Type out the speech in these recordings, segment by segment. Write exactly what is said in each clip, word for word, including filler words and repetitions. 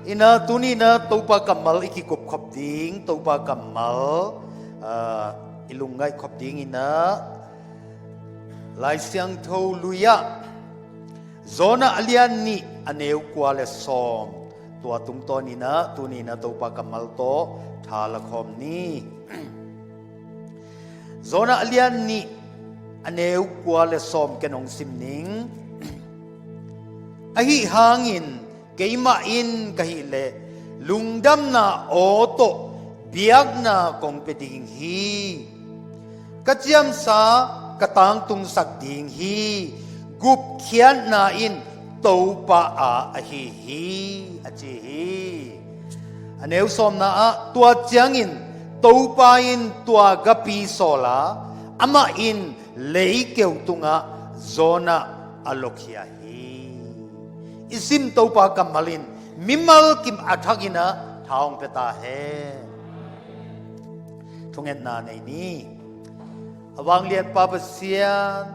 Ina tuni ina Topa kammal i kikup khop ding, Topa kammal, ah, i lungngaih khop ding ina Lai Siangtho lui-ah Jonah a lian nih a neu kua le sawm, tua tungtawn ina tuni ina Topa kammal tawh tha la khawm ni. Jonah a lian nih a neu kua le sawm ken hong sim ning. Ahi hangin keimah in ka hih leh lungdamna aw tawh biakna kong pia ding hi. Ka ciamsa ka tangtungsak ding hi. Gupkhiatna in Topa a ahi hi, a ci hi. A neu sawmna ah tua ciangin Topa in tua gapi sawl a, amah in leikeu tungah Jonah a lokhia hi. I sim Topa kammal in mimal kim a thak ina tha hong pia ta hen. Thungetna nei ni. A vanglian Pa Pasian,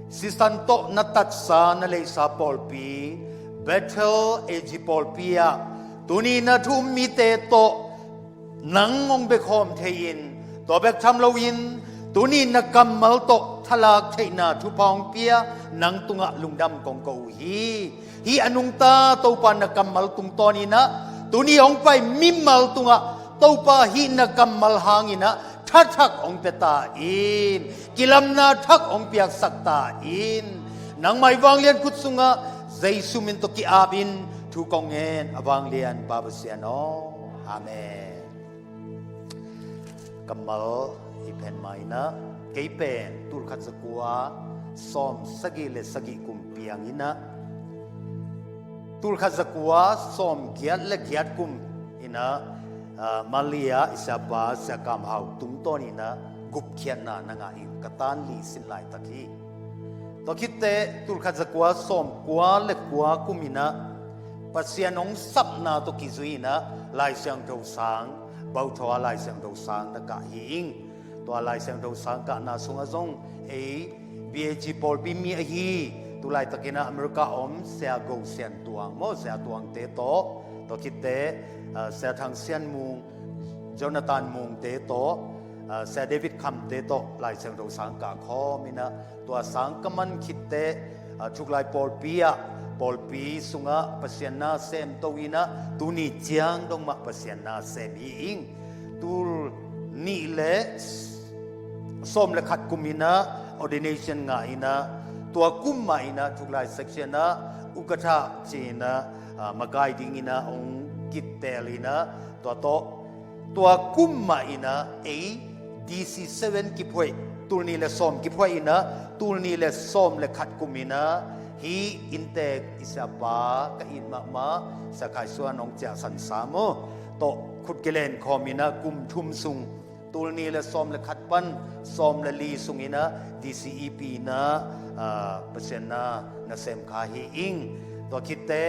sisan tawh na tatsa na leisa pawlpi, Bethel A G pawlpi ah tuni na thu um mite tawh nang hong biakhawm thei-in, tua bek tham loin tuni na kammal tawh thalak theihna thupha hong pia, nang tungah lungdam kong ko uh hi. Hih a nungta Topa na kammal tungtawn ina tuni hong pai mimal tungah Topa hih na kammal hang ina thathak hong pia ta in, kilamna thak hong piaksak ta in. Nangmah i vanglian khut sungah Jesu min tawh ki-ap in thu kong ngen, a vanglian Pa Pasian aw. Amen. Kammal i phen ma ina kei pen tulkhat zakua sawm sagih le sagih kum piang ina tulkhat zakua sawm giat le giat kum ina, ah, Malia i siapa Sia Kam Hau tungtawn ina gupkhiatna na ngah in ka tan li sin laitak hi. Tua khitte tulkhat zakua sawm kua le kua kum ina Pasian hong sapna tawh kizui ina Lai Siangtho sang, Bauthawa Lai Siangtho sang na kah hi ing. Tua Lai Siangtho sang kahna sungah zong ei B A G pawlpi mi ahi, tulaitak ina America om Sia Go Sian Tuang maw, Sia Tuangte tawh, tua khitte, ah, Sia Thang Sian Mung, Jonathan Mungte tawh, ah, Sia David Khamte tawh Lai Siangtho sang kah khawm ina tua sang ka man khitte, ah, thuklai pawlpi ah pawlpi sungah Pasian na semto ina tuni ciang dong mah Pasian na sem hi ing. Tul nih le sawm le khat kum ina ordination ngah ina tua kum mah ina thuklai section ah ukatha ci ina, ah, makai ding ina hong kitel ina tua tawh tua kum mah ina ei D C seven kiphuaih, tul nih le sawm kiphuaih ina tul nih le sawm le khat kum ina hih inntek i siapa ka it mahmah Sia Khai Suan hong ciahsan sam aw tawh khut kilen khawm ina kum thum sung tul nih le sawm le khat pan sawm le li sung ina D C E P ina, ah, Pasian na na sem kha hi ing. Tua khitte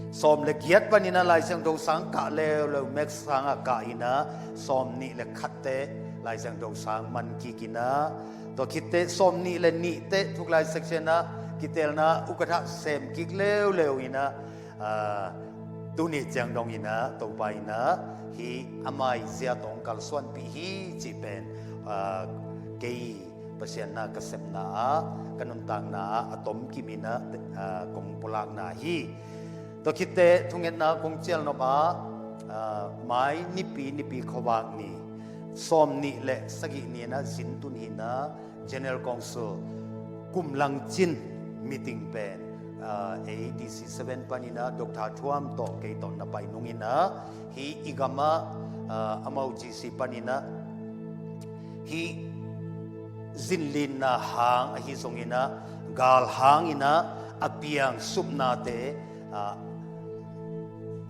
sawm le giat pan ina Lai Siangtho sang kah leuleu, Max sang ah kah ina sawm nih le khatte Lai Siangtho sang man kik ina tua khitte sawm nih le nihte thuklai section ah kitelna ukatha sem kik leuleu ina, ah, tuni ciang dong ina Topa ina hih a maizia tawh hong kalsuanpih hi cih pen, ah, kei Pasian na ka sepna ah ka nuntakna ah a tomkim ina, ah, kong pulakna hi. Tua khitte thungetna kong cial nop ah, ah, mai nipi nipi khuavak ni sawm nih le sagih ni ina zin tun hi ina General Council kum langcin meeting pen, ah, A D C seven pan ina Doctor Thuam tawh kei tawh na pai nung ina hih i gam ah, ah, amau G C pan ina hih zinlinna hang ahi zong ina gal hang ina a piang supnate, ah,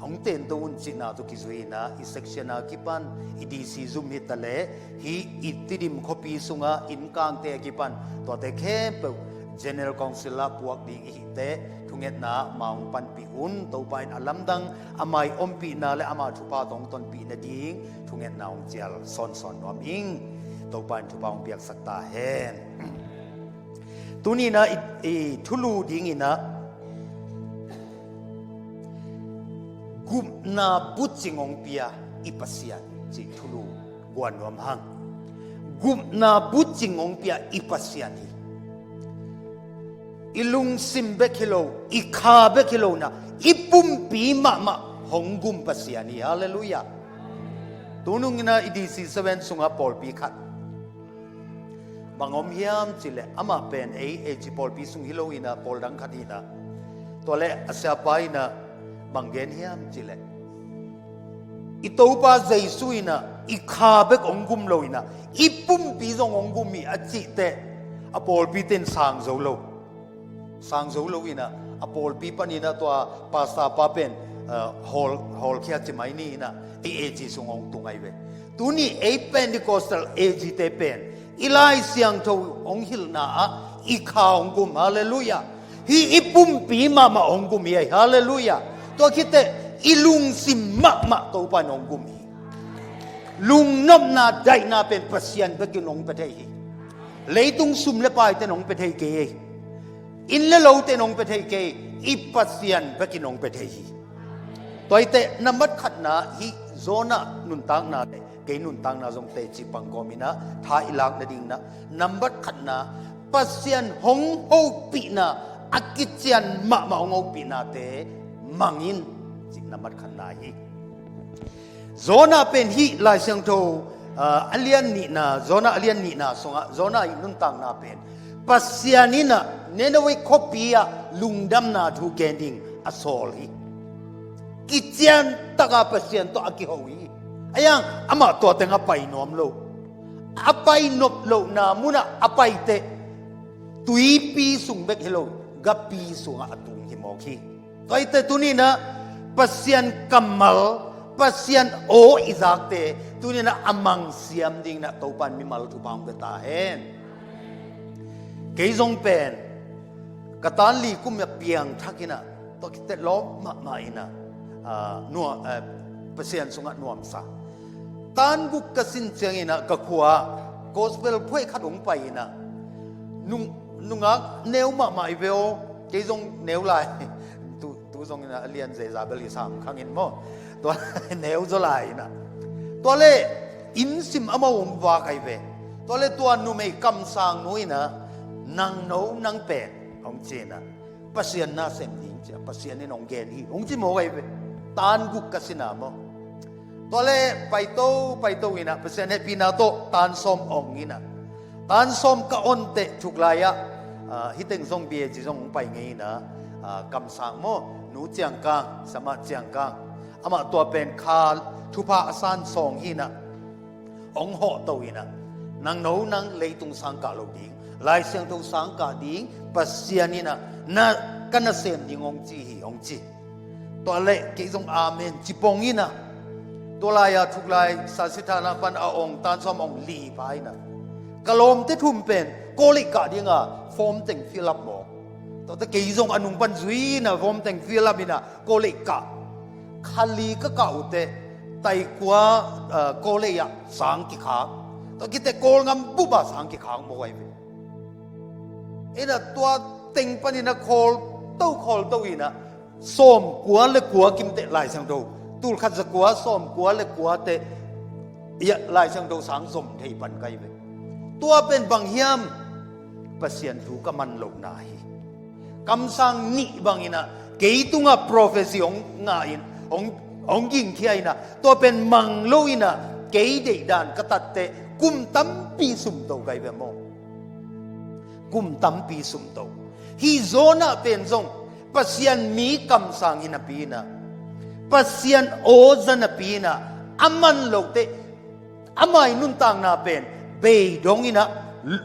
hong tento un cihna tawh kizui ina i section a kipan i D C zum hi ta le hih i Tidim khuapi sunga innkangte a kipan tuate khempeuh General Council ah puak ding i hihte thungetna ah ma hong panpih un. Topa in a lamdang ama i ompihna le ama thupha tawh hong tonpih nading thungetna hong cial sawnsawn nuam ing. Topa in thupha hong piaksak ta hen. Tuni ina i, i thulu ding ina, Gupna bucing hong pia i Pasian cih thulu guan nuam hang. Gupna bucing hong pia i Pasian hi. I lungsim bek hi lo, i kha bek hi lo na, i pumpi mahmah hong gum Pasian hi. Halleluiah. Tunung ina i D C seven sunga pawlpi khat bang om hiam cileh, amah pen ei, ei ci pawlpi sung hi lo ina, pawl dang khat ina. Tua le a siapa ina bang gen hiam cileh, i Topa Jesu ina i kha bek hong gum lo ina, i pumpi zong hong gum hi a cihte a pawlpi ten sang zo lo. Sang zo lo ina, a pawlpi pan ina tua pastor pa pen, uh, hawl, hawlkhia ci mai ni ina, ei A G sung hong tung ai ve. Tuni ei Pentecostal A G te pen i Lai Siangtho hong hilhna ah i kha hong gum. Halleluiah. Hi i pumpi mahmah hong gum hi ai. Halleluiah. Tua khit teh i lungsim mahmah Topa in hong gum hi. Lungnopna daihna pen Pasian bekin hong pia thei hi. Leitung sum le paite in hong pia thei kei ei. Inn le lote in hong pia thei kei ei. I Pasian bekin hong pia thei hi. Tua hi teh nambat khatna hi Jonah nuntakna le kei nuntakna zong teci pangkawm ina tha i lak nading na. Nambat khatna, Pasian hong hopihna, a kician mahmah hong hopihnate mangin cih nambat khatna hi. Jonah pen hih Lai Siangtho, ah, a lian nihna, Jonah a lian nihna sungah Jonah i nuntakna pen Pasian ina Nineveh khuapi ah lungdamna thu gen ding a sawl hi. Kician taka Pasian tawh a kiho hi. Ayang amah tua teng a pai nuam lo. A pai nop lohna munah a pai teh tuipi sung bek hi lo, gapi sungah a tung hi mawk hi. Tua hi teh tuni ina Pasian kammal, Pasian aw i zakte tuni ina a mangsiam ding ina Topa in mimal thupha hong pia ta hen. Kei zong pen ka tan li kum a piangthak ina, tua khit teh lawm mahmah ina, ah, nua, eh, Pasian sungah nuamsa. Tan guk ka sin ciang ina ka khua gospel phuai khat hong pai ina, nung, nungak neu mahmah i ve aw, kei zong neu lai. Tu, tu zong ina a lian Jezabel i sam khang in maw. Tua neu zaw lai ina. Tua le inn sim amau hong vak ai ve. Tua le tua numei kamsang nu ina, nang no nang pen hong ci ina, Pasian na sem ding cia Pasian in hong gen hi hong ci mawk ai ve. Tan guk ka sina maw. Tua le paito paito ina Pasian hehpihna tawh tan sawm ong ina, tan sawm ka on teh thuklai ah, ah, hiteng zong B A G zong hong pai ngei ina, ah, kamsang maw, nu Ciangkang, Sama Ciangkang, amah tua pen kha thupha a san sawng hi ina, hong hawhto ina, nang no nang leitung sangkah lo ding, Lai Siangtho sangkah ding Pasian ina na, ka nasem ding hong ci hi hong ci. Tua le kei zong amen ci pong ina. Tua lai-a thuklai sasithana pan a ong tan sawm ong li pha ina, ka lawmte thum pen college kah dinga form teng fill up mawk. Tua teh kei zong a nung pan zui ina form teng fill up ina college kah. Kha li ka kah uh teh taikua, ah, college ah sang kikhak. Tua khit teh Kawlgam bup ah sang kikhak mawk ai ve. Ina tua teng pan ina khawl to khawl to ina sawm kua le kua kim teh Lai Siangtho, tul khat za kua sawm kua le kua teh ia Lai Siangtho sang zom thei pan kai ve. Tua pen bang hiam? Pasian thu ka man lohna hi. Kamsang nih bang ina kei tunga prophecy hong ngah in hong, hong gingkhia ina, tua pen mang lo ina kei deihdan ka tat teh kum tampi sumto kai ve maw. Kum tampi sumto. Hih Jonah pen zong Pasian mi kamsang hi napi ina, Pasian aw za napi ina, a man lo teh, ama i nuntakna pen bei dong ina,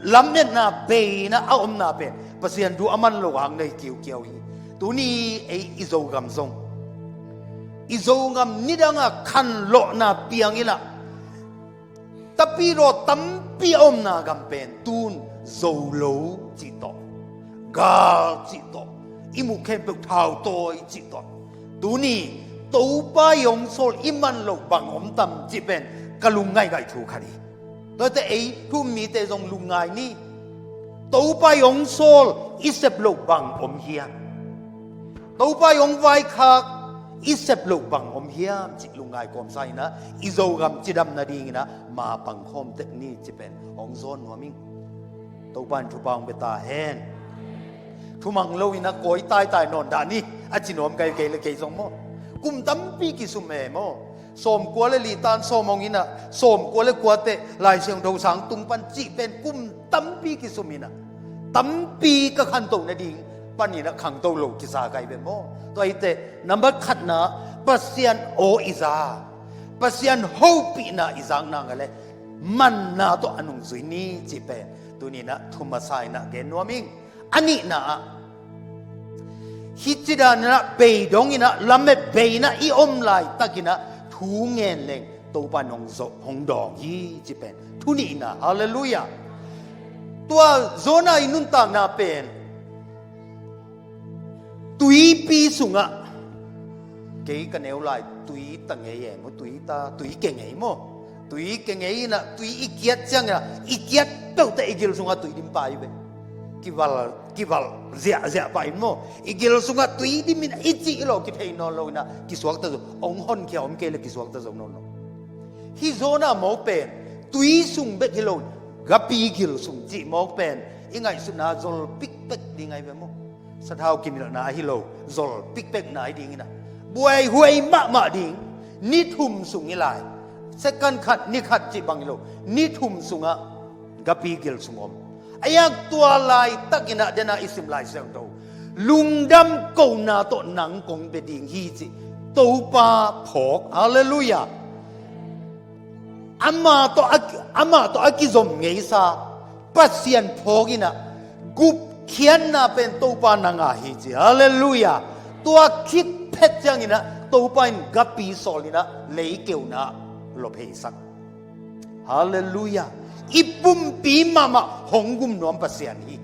lametna bei ina a omna pen Pasian thu a man lo hang nei kiukiau hi. Tuni ei i Zogam zong, i Zogam nidanga khanlawhna piang ina, tapidaw tampi a omna gam pen tun zo lo cih tawh, gal cih tawh, i muh khempeuh thautawi cih tawh. Tuni Topa i hong sawl i man loh bang om tam cih pen ka lungngaih ngaih thu khat hi. Tua teh ei thu um mite zong lungngai ni. Topa i hong sawl i sep loh bang om hiam? Topa i hong vaikhak i sep loh bang om hiam cih lungngai kawmsa inah, i Zogam cidam nadinginah ma pangkhawm tek ni cih pen hong zawn nuam ing. Topa in thupha hong pia ta hen. Thumang lo inah kawi taitai nawn dah ni, a ci nuam kai kei le kei zong maw. Kum tampi kisum e maw. Sawmkua le li tan sawm hong inah, sawmkua le kua teh Lai Siangtho sang tung pan cih pen kum tampi kisum inah, tampi ka khantoh nading paninah khangto lo kisa kai ve maw. Tua hi teh, nambat khatna, Pasian aw i za, Pasian hopihna i zakna ngah le manna tawh a nungzui ni cih pen tuninah thumasa inah gen nuam ing. A nihna ah, hih cidaninah bei donginah lamet beinah i om laitakinah thu ngen leng Topa in hong zawh hong dawng hi cih pen thu nihna. Halleluiah. Tua Jonah i nuntakna pen tuipi sungah, kei ka neu lai tui ta ngei e maw, tui ta, tui ke ngei maw. Tui ke ngei inah tui i kiat cianginah i kiat peuhteh i gil sungah tui dim pai ve. Kival, kival ziahziah pai maw. I gil sungah tui dim inah i cih lo kithei nawn lo inah kisuakta zo. Hong honkhia om kei le kisuakta zo nawn lo. Hih Jonah maw pen tui sung bek hi lo, gapi gil sung cih maw pen i ngaihsutna zol pikpek ding ahi ve maw. Sathau kinilhna ahi lo, zol pikpekna ahi dinginah buaihuai mahmah ding. Ni thum sung hi lai. Second khat, ni khat cih bang hi lo, ni thum sungah gapi gil sung om. A yak tua laitakinah dena i sim Lai Siangtho, lungdam kohna tawh nang kong bia ding hi cih Topa phawk. Halleluiah. Amah tawh a, amah tawh a kizom ngeisa Pasian phawkinah gupkhiatna pen Topa nang a hi ci. Halleluiah. Tua khit phet cianginah Topa in gapi sawlinah leikeuna lawpheisak. Halleluiah. I pumpi mahmah hong gum nuam Pasian hi.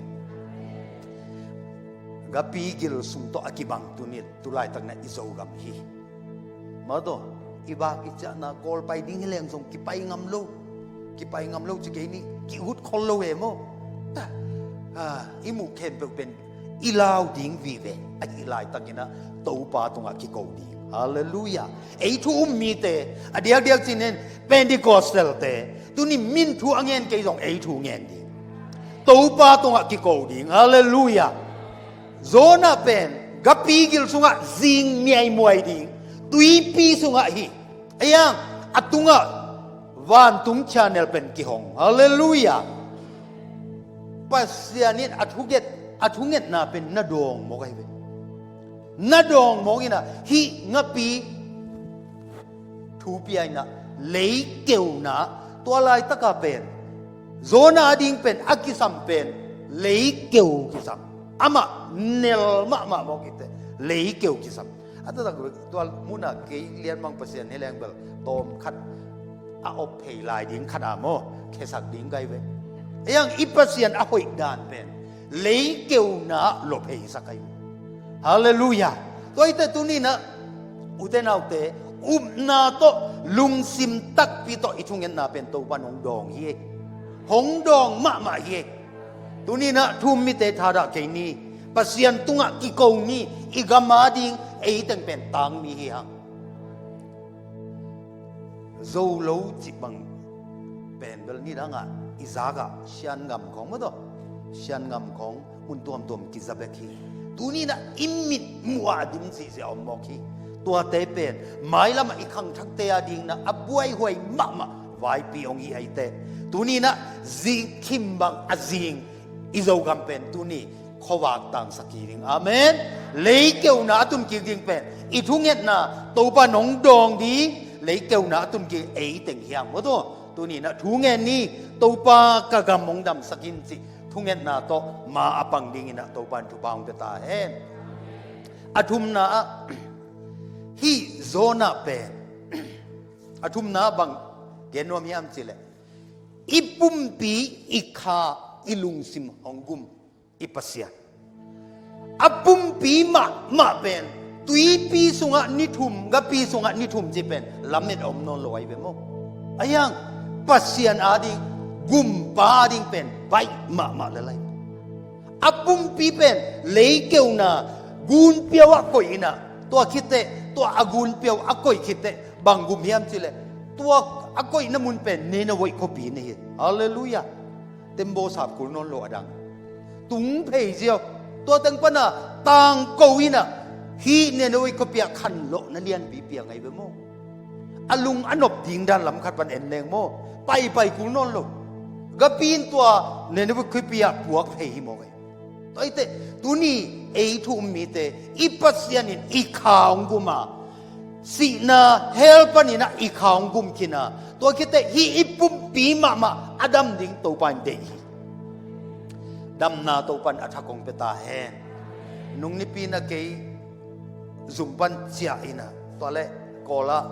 Gapi gil sung tawh a kibang tuni tulaitakna i Zogam hi. Maw taw, i vak i ciahna Kawl pai ding hi leng zong kipai ngam lo. Kipai ngam lo ci kei ni, kihut khol lo e maw. Ta, ah, i muh khempeuh pen i lau ding vive. Ahi laitakinah Topa tungah kiko ding. Halleluiah. Ei thu um mite, a diakdiak cinin Pentecostal-te, tuni min thu a ngen kei zong ei thu ngen ding. Topa tungah kiko ding. Halleluiah. Jonah pen gapi gil sungah zing miaimuai ding, tuipi sungah hi. Ei ang, a tungah vantung channel pen kihong. Halleluiah. Pasian in a thuget, a thungetna pen na dawng mawk ahi ve. Na dawng mawk inah hih ngapi thu pia inah leikeuna, tua laitaka pen Jonah a ding pen a kisam pen leikeu kisam. Amah nel mahmah mawk i teh leikeu kisam. A taktak tua muna kei lianmang Pasian hi leng bel tawm khat a op phei lai ding khat a maw, khesak ding kai ve. Ei ang, i Pasian a hoih dan pen leikeuna lawpheisak ahi. Halleluiah. Tua hi teh tuninah ute naute, upna tawh lungsim takpi tawh i thungetna pen Topa in hong dawng hi. Hong dawng mahmah hi. Tuninah thu um mite thadah kei ni. Pasian tungah kiko ni. I gam a ding ei teng pen tangmi hi hang. Zo lo cih bang pen bel nidangah i zakah Siangam khawng maw taw, Siangam khawng mun tuamtuam kiza bek hi. Tuninah i mit muh a dim zihziah om mawk hi. Tuate pen mailamah i khangthakte a dinginah a buaihuai mahmah vaipi hong hi ahi teh, tuninah zing khim bang a zing i Zogam pen tuni khuavak tangsak hi ding. Amen. Leikeuna a tunkik ding pen i thungetna, Topa in hong dawng ding leikeuna a tunkik ei teng hi hang maw taw. Tuninah thu ngen ni, Topa ka gam hong damsak in cih thungetna tawh ma a pang dinginah Topa in thupha hong pia ta hen. A thumna ah, hih Jonah pen a thumna bang gen nuam hiam cih leh, i pumpi, i kha, i lungsim hong gum i Pasian. A pumpi mahmah pen tuipi sungah ni thum, gapi sungah ni thum cih pen lamet a om nawn lo ahi ve maw. Ei ang, Pasian a ding, gumpa a ding pen baih mahmah lel ahi. A pumpi pen leikeuna gunpiau ah koih inah, tua khit teh Tua a gunpih uh a koih khit teh bang gum hiam cih leh, tua a koihna mun pen Nineveh khuapi na hi. Halleluiah. Tembaw sap kul nawn lo a dang. Tung phei ziau. Tua teng pan a tangko in ah hih Nineveh khuapi ah khanlawhna lianpi piang ahi ve maw. A lung a nop ding dan lam khat pan en leng maw. Paipai kul nawn lo. Gapi in tua Nineveh khuapi ah puak phei hi maw ve. Tua hi teh, tuni ei thu um mite, i Pasian in i kha hong gum a, sihna hell panin ah i kha hong gum khin a, tua khit teh hih i pumpi mahmah a dam ding Topa in deih hi. Damna Topa in a thak hong pia ta hen. Nung nipi in ah kei zum pan ciah in ah, tua leh Kawl ah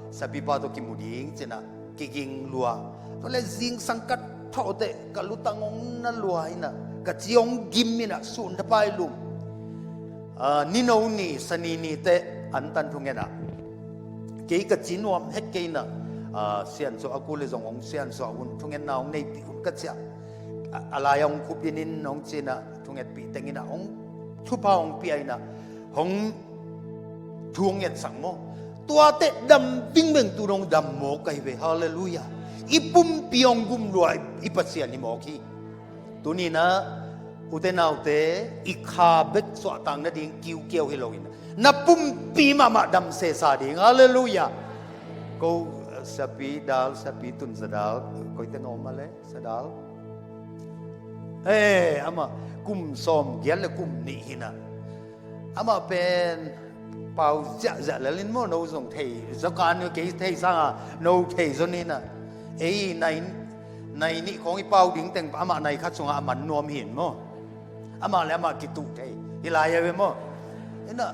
sapipa tawh kimu ding ci in ah kiging lua. Tua leh zingsang ka thawh teh ka lutang hong na lua in ah, ka ci hong gim in ah, sun thapai lum. Ah, nino ni, sani ni teh antan thungen ah, kei ka ci nuam het kei in ah, ah, siansuah a kul leh zong hong siansuah un, thungetna hong neipih un ka ciah. A, a lai hong khupin in hong ci in ah, thungetpih teng in ah, hong thupha hong pia in ah, hong thu hong ngetsak maw. Tua teh dam vingveng, tu dong dam mawk ahi ve. Halleluiah. I pumpi hong gum lua i Pasian hi mawk hi. Tuni in ah ute naute, i kha bek suahtak nading kiukiau hi lo in ah, na pumpi mahmah dam sesa ding. Halleluiah. Ko, eh, sapi dal, sapi tun za dal, koi teng a om a leh. Sadal. Eh, amah kum sawm giat leh kum nih hi in ah. Amah pen pau ziahziah lel in maw, no zong thei zaw kan, kei thei sang a, no thei zaw ni in ah. Ei, nai, nai nih khawng i pau ding teng, amah nai khat sungah a man nuam hi in maw. Amah leh amah kituh thei hi lai a ve maw. In ah,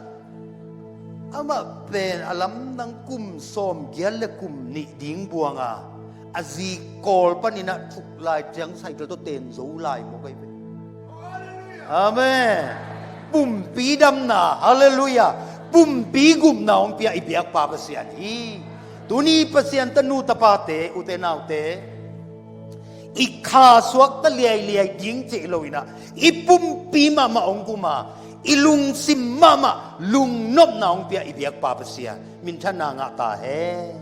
amah pen a lamdang kum sawm giat leh kum nih ding buang a, a zi Kawl panin ah thuk lai ciang cycle tawh ten zo lai mawk ahi ve. Amen. Pumpi damna, halleluiah. Pumpi gupna hong pia i biakpa Pasian hi. Tuni Pasian tanu tapate, ute naute, i kha suakta liailiai ding cih lo in ah, i pumpi mahmah hong gum a, i lungsim mahmah lungnopna hong pia i biakpa Pasian minthanna ngah ta hen.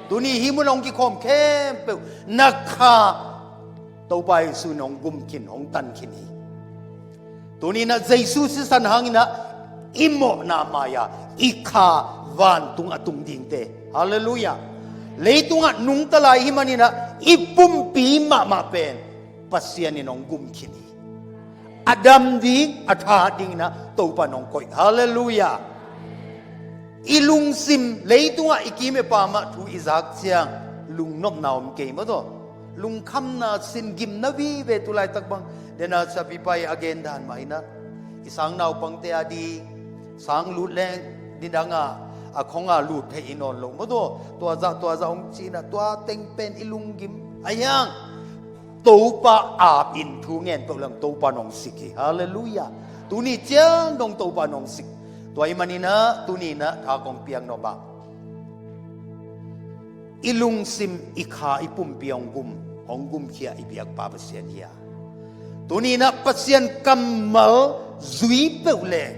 Tuni hih mun hong kikhawm khempeuh na kha Topa Jesu in hong gum khin, hong tan khin hi. Tuni in ah Jesu sisan hangin ah i mawhna mai a, i kha vantung a tung dingte. Halleluiah. Leitungah nungta lai hi manin ah i pumpi mahmah pen Pasian in hong gum khin hi. A dam ding, a tha ding in ah Topa in hong koih. Halleluiah. I lungsim, leitungah i kim i pam ah thu i zak ciang lungnopna om kei maw taw. Lungkhamna, sin gimna vive, tu laitak bang. Dena sapipa i a gen dan mah in ah, i sang naupangte a ding, sang lut leng nidang a, a khong a lut thei hi nawn lo maw taw. Tua zah, tua zah hong ci in ah, tua teng pen i lunggim. Ahi hang Topa aap in thu ngen peuh leng Topa in hong sik hi. Halleluiah. Tuni ciang dong Topa in hong sik. Tua ahih manin ah tuni in ah tha kong piak nop ah, i lungsim, i kha, i pumpi hong gum, hong gumkhia i biakpa Pasian hi a, tuni in ah Pasian kammal zui peuh leng,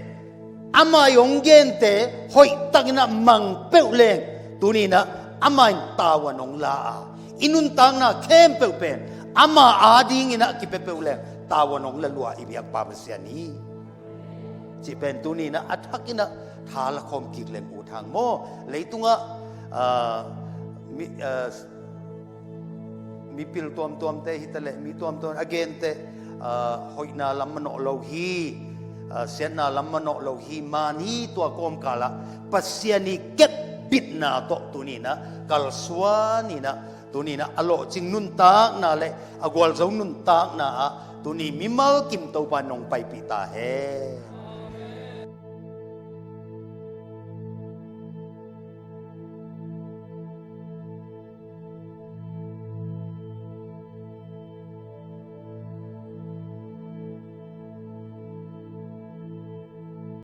amah i hong gente hoihtakin ah mang peuh leng, tuni in ah amah in tavuan hong la a, i nuntakna khempeuh pen ama adingin ah kipia peuh leng, tavuan hong la lua i biakpa Pasian hi. Cih pen tuni in ah a thakin ah tha la khawm kik leng ut hang maw. Leitungah, ah, mi, ah, mipil tuamtuamte hi ta leh, mi tuamtuam a gente, ah, hoihna lam manawh lo hi, ah, siatna lam manawh lo hi, man hi. Tua kawmkal ah Pasian i kepbitna tawh tuni in ah kalsuan in ah, tuni in ah a lawhcing nuntakna leh a gualzo nuntakna ah tuni mimal kim Topa in hong paipih ta hen.